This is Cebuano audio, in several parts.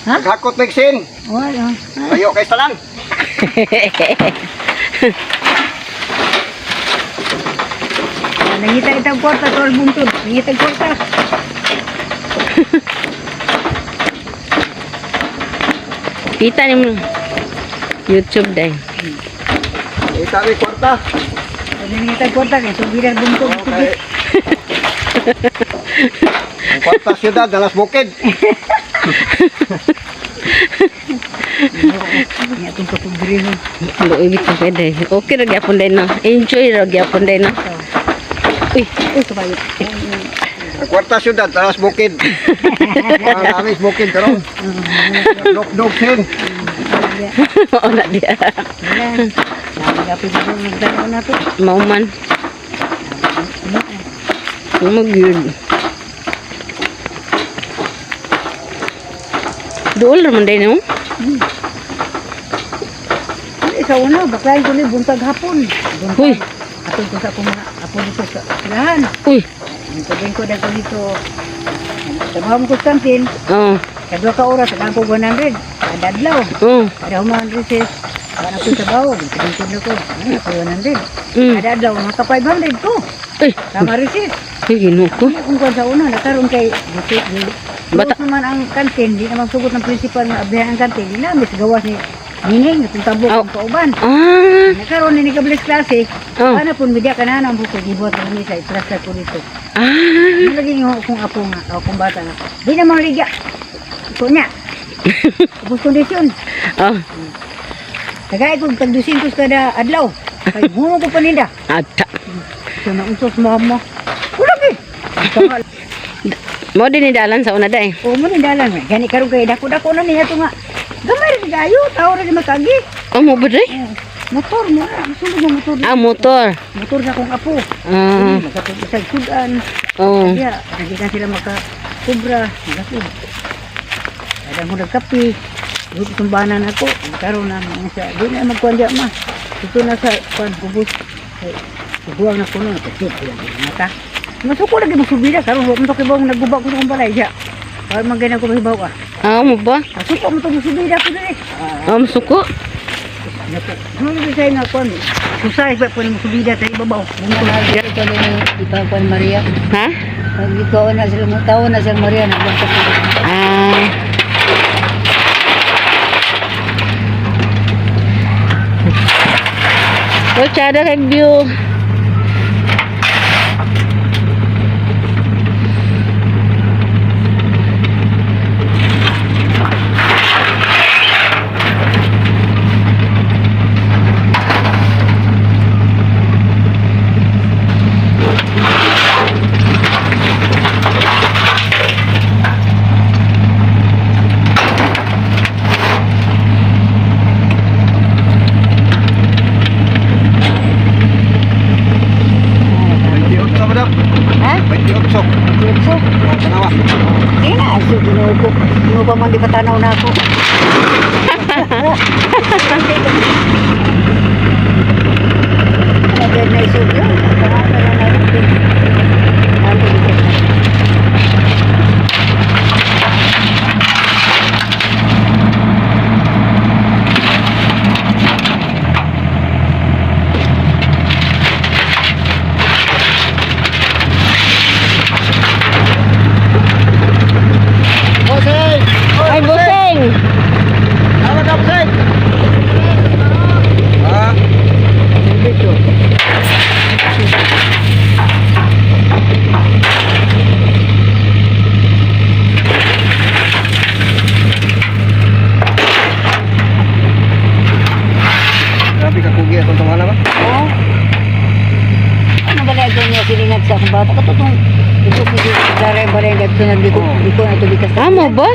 Ha? Naghakot mixin. Wala. Layo kay tanan. Nangita itang kwarta tol buntod. Nangita kwarta. Kita ni mo. YouTube day. Ita mi kwarta. Nangita kwarta kay subiran buntod. Okay. Ang kwarta siyudad, dalas bukid. Nya tong kapugri no. Luoy gid ka day. Okay ra gyapon day no. Enjoy ra gyapon day no. Uy, Uy, kabayo. Ang kwarta siyudad, dalas bukid. Marami sa bukid karon. Dok-dok sin. mao na diya. Wala. Nagapit ko nagdanaw na to. Mao man. Mo gyud. Dool ra man day no. Ay, sa una, baklayin ko ni buntag hapon. Buntag. Uy. Atong ko sa akong mga apo dito sa silahan. Uy. Ang sabihin ko dahil ko dito. Trabaho mo ko sa kantin. Oh. Kadua ka oras, ang ko 100. Kada adlaw. Oh. Kada human recess. Wala ko trabaho. Sabihin ko na ko. Ano ako 100. Kada adlaw, maka 500 ko. Uy. Tama recess. Uy, ginoo ko. Ano kung kwan sa una, nakaroon kay buti. Bata- Bata naman ang kantin, di naman sugot ng principal nga ablihan ang kantin. Di namin gawas ni Nining, itong tabok Aw. ang kauban. Ah. Nakaroon ni kabalik klase. Oh. Ana pun media kana ang buko gibuhat na misa itrasta ko dito. Ah. Ano lagi nga akong apo nga, o akong bata nga. Di na ligya. Ito niya. Ubos kondisyon. Oh. Tagay ko tag 200 kada adlaw. Kay humo ko paninda. Ata. Ito na unsos mama. Wala gi. Mo din ni dalan sa una day. O mo ni dalan. Gani karon kay dako-dako na niya to nga. Gamay ra kayo, tao ra di makagi. Oh, mo ba day? Eh, motor mo na, sulod mo motor. Ah, motor. Motor sa akong apo. Ah. Magkatug sa sudan. Oh. Kaya, hindi na sila makakubra. Nagapid. Kada mo nagkape. Doon itong banan ako. Karoon na mga siya. Doon na magkuhan diya ma. Ito na sa kuhan, kubos. Ay, Kubuang na kuno. Kasi, ayan, mata. Masuko lagi magsubida. Karoon, huwag mo ito kibawang nagguba ko sa kong balay diya. Parang maganda ko mahibaw ah. Ah, mo ba? Masuko mo ito magsubida ko dun eh. Ah, Ah, masuko. ano po sa'yo nga kuhan? Susay pa po ni magsubida sa ibabaw. Ito ni ikaw Maria. Ha? Pag ikaw na sila mo tao na sila Maria na basta ko. Ah. Oh, tsada kay view. 28 madam. Ha? 28. 28? Oh, tanawa. Sige na, so ginoo ko. Ginoo pa man di patanaw na ako. Ano na isog yun? Tanaw na lang na rin. Ano dito? Bossing! Ay, busing! Tama ka, bossing! Ah, Dito. grabe ka kugi atong tungana ba? Oo. Ano ba na ito niya silingat sa akong bata? Katutong ito ko si Clara yung balay dito na di ko di ko na ito bikas. Ah, mo ba?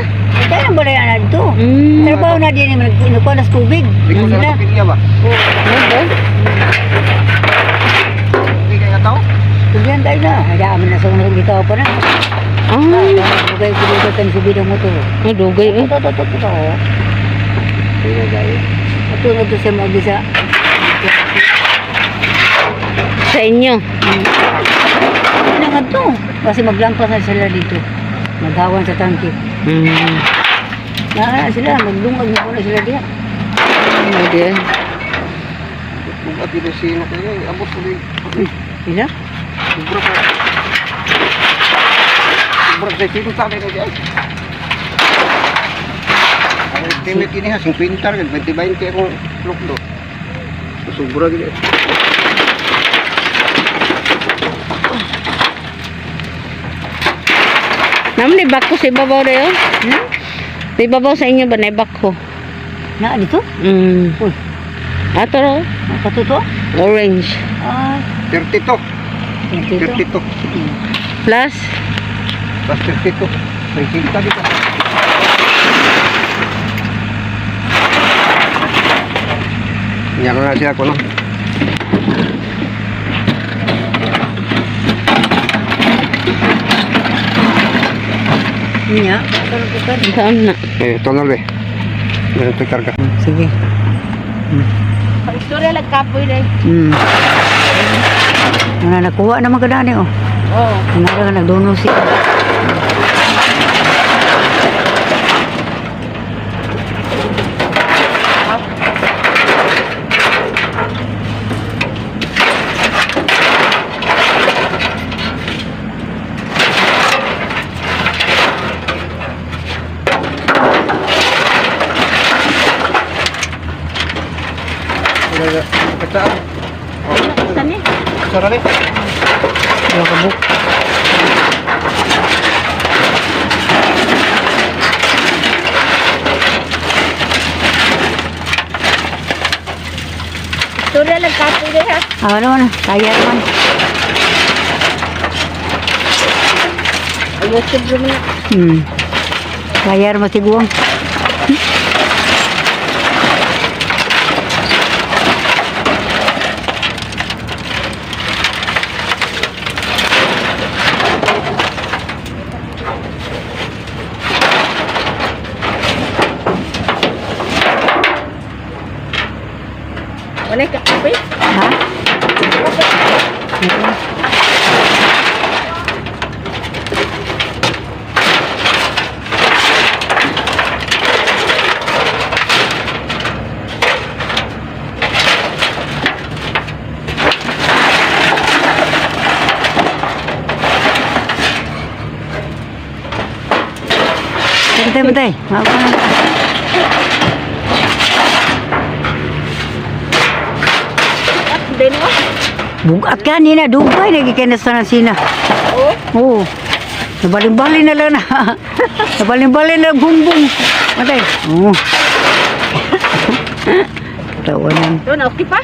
Kaya ang balay na dito. Trabaho na din naman nagkuha na sa tubig. Di ko Sila. na kapilya ba? Mo ba? Kugi kay nga tao? Tubihan tayo na. Hayaan mo na sa unang bitaw pa na. Ah, Dugay ko dito tayo subid ang motor. ah, dugay eh. Ito, ito, ito, ito. Pero gaya. Ito na ito siya mag-isa. Sa inyo. Ano na nga to? Kasi maglampas na sila dito. Maghawan sa tangke. Naa na sila, magdungag mo na sila diha. Ano di? Bugat yun ang sino kaya. Abot ko din. Sila? Sobra pa. Sobra sa sino sa akin ay. Ang estimate ini ha, 50 rin, 20-20 akong lukdo. Sobra gini. Naman ni bako sa ibabaw dayo. Hmm? Sa ibabaw sa inyo ba na bako? Naa dito? Mm. Uy. Ato ro, Katuto? orange. Ah, 32. dito. 32. Plus Plus 32. 30 dito. Yan na siya ko no. Niya, karon ko kan. Saan na? Eh, tonol eh. Meron ito karga. Sige. Istorya lang kapoy day. Nga nakuha naman ka dani oh. Oo. Nga ka nagduno siya. Saan? Saan ni? Sarali. Dua ka buk. Istorya lang kapoy day ha. Ah, ano na, kaya naman. YouTube mo na. Kaya naman tiguang. Wala ka kapoy? Ha? Bantay, bantay. Maapa na. Day no. Bugat ka nina, dugay lagi kay nasa na sina. Oo. Oo. Nabalin-balin na lang na. Nabalin-balin na lang bumbong. Matay. Oo. Tawanan. Doon okay pa?